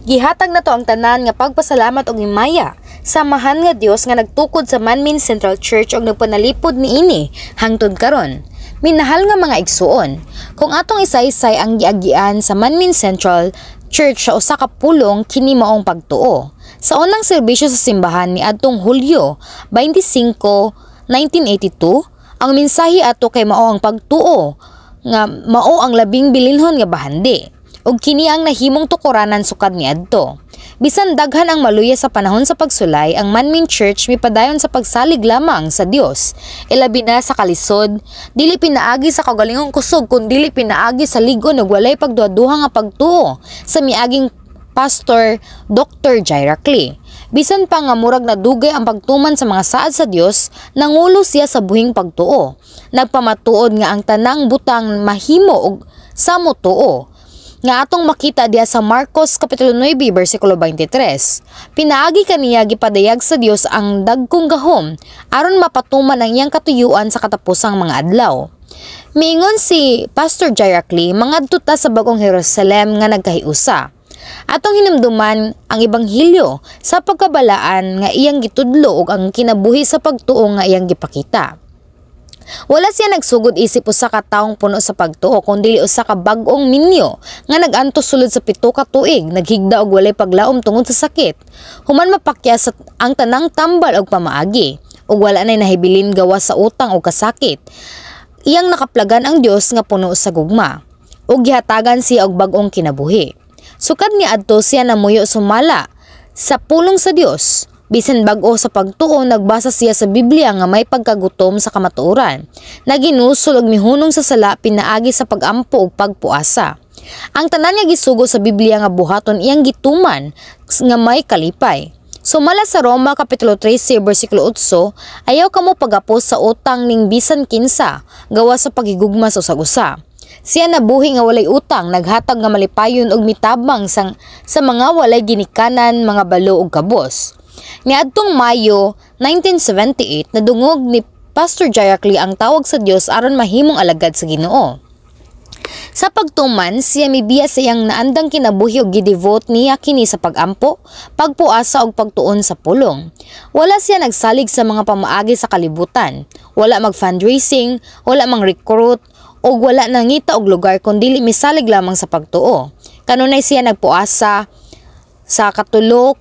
Gihatag nato ang tanan nga pagpasalamat og himaya sa Amahan nga Dios nga nagtukod sa Manmin Central Church og nagpanalipod niini hangtod karon. Minahal nga mga igsuon, kung atong isaysay ang giagian sa Manmin Central Church sa usa ka pulong, kini maong pagtuo. Sa unang serbisyo sa simbahan niadtong Hulyo 25, 1982, ang mensahe ato kay mao ang pagtuo nga mao ang labing bilinhon nga bahandi ug kini ang nahimong tukuranan sukad niadto. Bisan daghan ang maluya sa panahon sa pagsulay, ang Manmin Church mipadayon sa pagsalig lamang sa Dios. Ilabi na sa kalisod, dili pinaagi sa kaugalingong kusog kun dili pinaagi sa lig-on ug walay pagduhaduha nga pagtuo sa miaging Pastor Dr. Jairah Lee. Bisan pa nga murag nadugay ang pagtuman sa mga saad sa Dios, nangulo siya sa buhing pagtuo. Nagpamatuod nga ang tanang butang mahimo og sa motuo nga atong makita diha sa Marcos Kapitulo 9 bersikulo 23. Pinaagi kaniya gipadayag sa Dios ang dagkong gahom aron mapatuman ang iyang katuyuan sa katapusang mga adlaw. Miingon si Pastor Jairah Lee, mangadto ta sa bagong Jerusalem nga nagkahiusa. Atong hinumduman ang ebanghilyo sa pagkabalaan nga iyang gitudlo ug ang kinabuhi sa pagtuo nga iyang gipakita. Wala siya nagsugod isip usa ka taong puno sa pagtuo kun dili usa ka bag-ong minyo nga nag-antos sulod sa 7 ka tuig, naghigda og walay paglaom tungod sa sakit. Human mapakya sa ang tanang tambal og pamaagi ug wala nay nahibilin gawas sa utang o kasakit. Iyang nakaplagan ang Dios nga puno sa gugma ug gihatagan siya og bag-ong kinabuhi. Sukad niadto, siya namuyo sumala sa pulong sa Dios. Bisan bag-o sa pagtuo, nagbasa siya sa Biblia nga may pagkagutom sa kamatuoran. Naginusol og mihunong sa sala pinaagi sa pagampo ug pagpuasa. Ang tanan nga gisugo sa Biblia nga buhaton, iyang gituman nga may kalipay. Sumala sa Roma Kapitulo 13 bersikulo 8, ayaw kamo pagapos sa utang ning bisan kinsa, gawas sa paghigugma sa usag-usa. Siya nabuhi nga walay utang, naghatag nga malipayon ug mitabang sa mga walay ginikanan, mga balo ug kabos. Niadtong Mayo 1978, nadungog ni Pastor Jairah Lee ang tawag sa Dios aron mahimong alagad sa Ginoo. Sa pagtuman, siya mibiya sa iyang naandang kinabuhi ug gidevote niya kini sa pagampo, pagpuasa ug pagtuon sa pulong. Wala siya nagsalig sa mga pamaagi sa kalibutan. Wala mag-fundraising, wala mang recruit, ug wala nangita og lugar kun dili misalig lamang sa pagtuo. Kanunay siya nagpuasa sa 3, 7,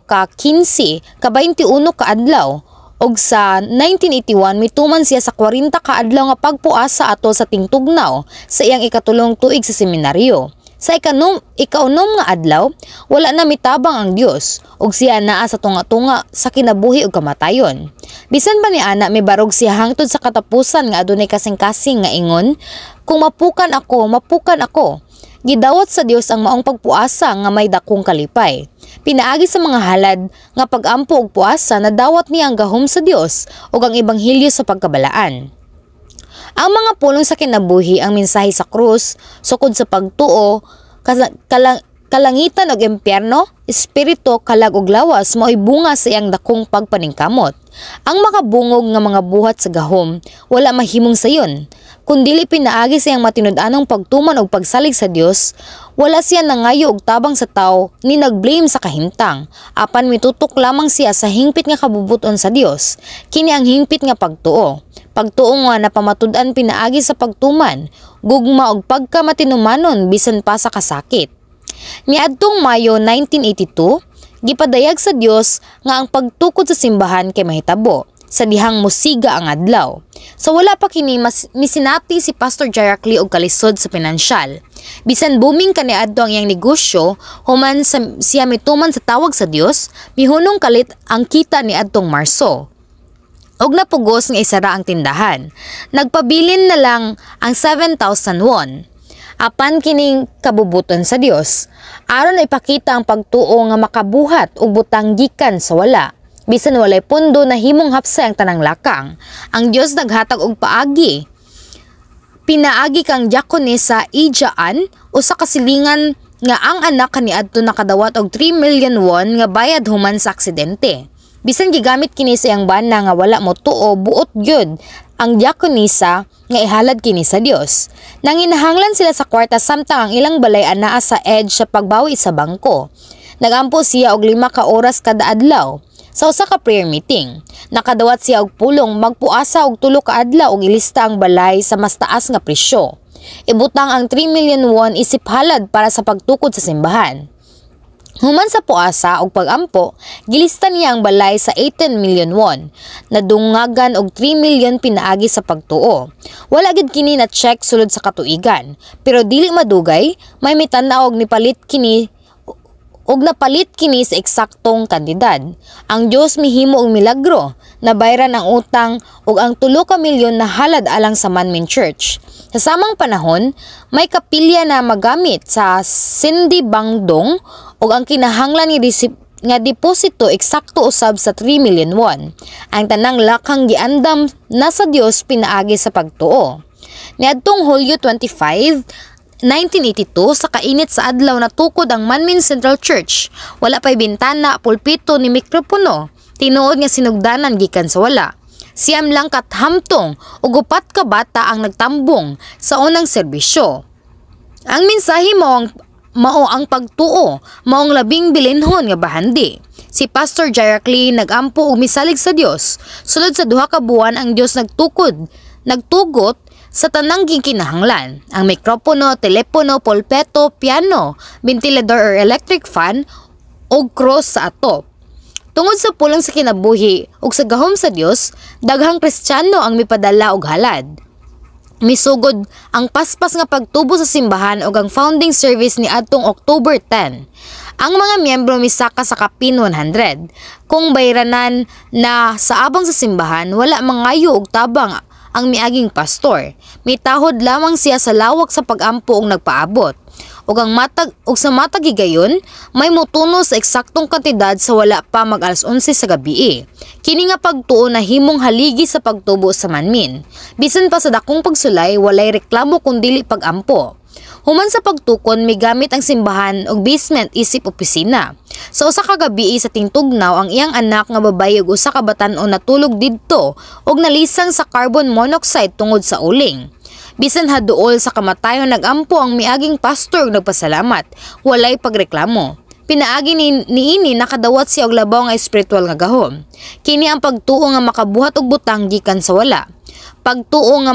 ka 15, ka 21 ka adlaw ug sa 1981 mituman siya sa 40 ka adlaw nga pagpuasa atol sa tingtugnaw sa iyang ikatulong tuig sa seminaryo. Sa ikaunom nga adlaw, wala na mitabang ang Dios ug siya naa sa tunga-tunga sa kinabuhi ug kamatayon. Bisan pa ni ana, mibarog siya hangtod sa katapusan nga adunay kasing-kasing nga ingon, "Kung mapukan ako, mapukan ako." Gidawat sa Dios ang maong pagpuasa nga may dakong kalipay. Pinaagi sa mga halad nga pagampo ug puasa, nadawat niya ang gahom sa Dios ug ang ebanghelyo sa pagkabalaan. Ang mga pulong sa kinabuhi, ang mensahe sa krus, sukod sa pagtuo, kalangitan ug impyerno, espiritu, kalag ug lawas, mao'y bunga sa iyang dakong pagpaningkamot. Ang makabungog nga mga buhat sa gahom wala mahimong sayon kun dili pinaagi sa iyang matinud-anong pagtuman og pagsalig sa Dios. Wala siya nangayo og tabang sa tawo ni nagblame sa kahimtang. Apan mitutok lamang siya sa hingpit nga kabubuton sa Dios. Kini ang hingpit nga pagtuo. Pagtuo nga napamatud-an pinaagi sa pagtuman, gugma ug pagkamatinumanon bisan pa sa kasakit. Niadtong Mayo 1982, gipadayag sa Dios nga ang pagtukod sa simbahan kay mahitabo sa dihang musiga ang adlaw. Sa wala pa kini, mas misinati si Pastor Jairah Lee og kalisod sa pinansyal. Bisan booming kaniadto ang iyang negosyo, human sa, siya mituman sa tawag sa Dios, mihunong kalit ang kita niadtong Marso og napugos nga isara ang tindahan. Nagpabilin na lang ang 7,000 won. Apan kining kabubuton sa Dios aron ipakita ang pagtuo nga makabuhat og butang gikan sa wala. Bisan walay pondo, nahimong hapsay ang tanang lakang. Ang Dios naghatag og paagi. Pinaagi kang Diakonesa Ijaan, usa ka silingan nga ang anak kaniadto nakadawat og 3 million won nga bayad human sa aksidente. Bisan gigamit kini sa iyang bana nga wala motuo, buot gyud ang diakonisa nga ihalad kini sa Dios. Nanginahanglan sila sa kwarta samtang ang ilang balay anaa sa edge sa pagbawi sa bangko. Nagampo siya og 5 ka oras kada adlaw sa usa ka prayer meeting. Nakadawat siya og pulong magpuasa og 3 ka adlaw og ilista ang balay sa mas taas nga presyo. Ibutang ang 3 million won isip halad para sa pagtukod sa simbahan. Human sa puasa og pagampo, gilista niya ang balay sa 18 million won. Nadungagan og 3 million pinaagi sa pagtuo. Wala gid kini na check sulod sa katuigan, pero dili madugay, may mitan-aw og nipalit kini og napalit kini sa eksaktong kantidad. Ang Dios mihimo og milagro, nabayran ang utang ug ang 3 ka milyon na halad alang sa Manmin Church. Sa samang panahon, may kapilya na magamit sa Cindy Bangdong ug ang kinahanglan nga deposito eksakto usab sa 3 million won. Ang tanang lakang giandam na sa Dios pinaagi sa pagtuo. Niadtong Hulyo 25, 1982, sa kainit sa adlaw, natukod ang Manmin Central Church. Wala pa'y bintana, pulpito ni mikropono. Tinuod nga sinugdanan gikan sa wala. 9 lang kathamtong ug 4 ka bata ang nagtambong sa unang serbisyo. Ang mensahe mao ang pagtuo, maong labing bilinhon nga bahandi. Si Pastor Jairek Lee nagampo ug misalig sa Dios. Sulod sa 2 ka buwan, ang Dios nagtugot sa tanang gikinahanglan. Ang mikropono, telepono, pulpeto, piano, ventilador or electric fan ug cross sa atop. Tungod sa pulong sa kinabuhi ug sa gahom sa Dios, daghang Kristiyano ang mipadala og halad. Misugod ang paspas nga pagtubo sa simbahan ug ang founding service ni adtong October 10. Ang mga miyembro misaka sa kapin 100. Kung bayranan na sa abang sa simbahan, wala mangayo og tabang ang miaging pastor. Mitahod lamang siya sa lawak sa pagampo og nagpaabot. Ug sa matag higayon, may motuno sa eksaktong kantidad sa wala pa mag alas 11 sa gabi. Kini nga pagtuo nahimong haligi sa pagtubo sa Manmin. Bisan pa sa dakong pagsulay, walay reklamo kun dili pagampo. Human sa pagtukon, migamit ang simbahan og basement isip opisina. Sa usa ka gabii sa tingtugnaw, ang iyang anak nga babayi ug usa ka batan-on natulog didto ug nalisang sa carbon monoxide tungod sa uling. Bisan haduol sa kamatayon, nagampo ang miaging pastor ug nagpasalamat. Walay pagreklamo. Pinaagi ni niini nakadawat siya og labaw nga espiritual nga gahom. Kini ang pagtuo nga makabuhat og butang gikan sa wala. Pagtuo nga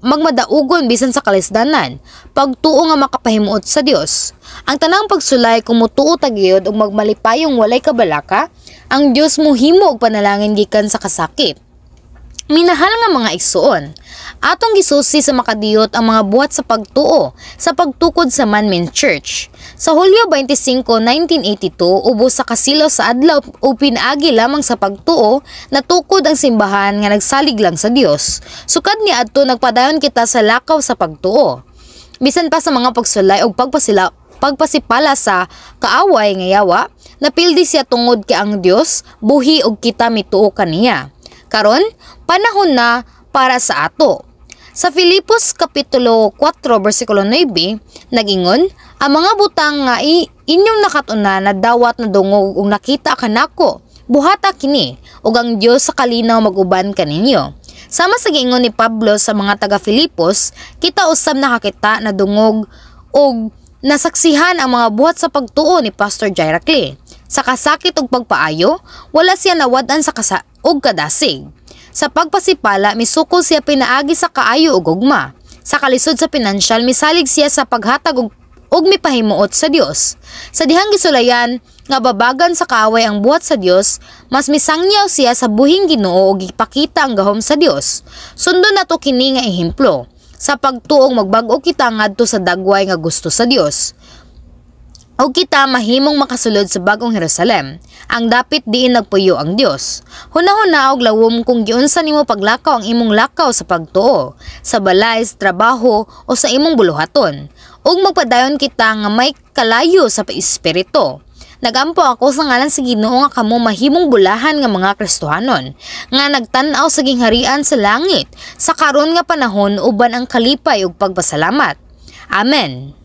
magmadaugon bisan sa kalisdanan. Pagtuo nga makapahimuot sa Dios. Ang tanang pagsulay, kung mutuo ta gyud ug magmalipayong walay kabalaka, ang Dios mohimo og panalangin gikan sa kasakit. Minahal nga mga igsuon, atong gisusi sa makadiyot ang mga buhat sa pagtuo sa pagtukod sa Manmin Church. Sa Hulyo 25, 1982, ubos sa kasilaw sa adlaw o pinaagi lamang sa pagtuo, natukod ang simbahan nga nagsalig lang sa Dios. Sukad ni adto, nagpadayon kita sa lakaw sa pagtuo. Bisan pa sa mga pagsulay og pagpasipala sa kaaway nga yawa, napildi siya tungod kay ang Dios buhi og kita mituo kaniya. Karon, panahon na para sa ato. Sa Filipos kapitulo 4 bersikulo 9, nagingon, "Ang mga butang nga inyong nakatuna, nadawat, nadungog ug nakita kanako, buhata kini, ug ang Dios sa kalinaw maguban kaninyo." Sama sa giingon ni Pablo sa mga taga Filipos, kita usab nakakita, nadungog ug nasaksihan ang mga buhat sa pagtuo ni Pastor Jairek Lee. Sa kasakit ug pagpaayo, wala siya nawad-an sa kasa ug kadasig. Sa pagpasipala, misukol siya pinaagi sa kaayo ug gugma. Sa kalisod sa pinansyal, misalig siya sa paghatag ug mipahimuot sa Dios. Sa dihang gisulayan nga babagan sa kaaway ang buhat sa Dios, mas misangyaw siya sa buhing Ginoo ug gipakita ang gahom sa Dios. Sundon nato kini nga ehemplo. Sa pagtuong magbag-o kita ngadto sa dagway nga gusto sa Dios o kita mahimong makasulod sa bagong Jerusalem, ang dapit diin nagpuyo ang Dios. Hunahuna og lawom kung giunsa nimo paglakaw ang imong lakaw sa pagtuo, sa balay, sa trabaho o sa imong buluhaton. Ug magpadayon kita nga may kalayo sa espiritu. Nagampo ako sa ngalan sa Ginoo nga kamo mahimong bulahan nga mga Kristohanon nga nagtan-aw sa gingharian sa langit sa karon nga panahon uban ang kalipay ug pagpasalamat. Amen.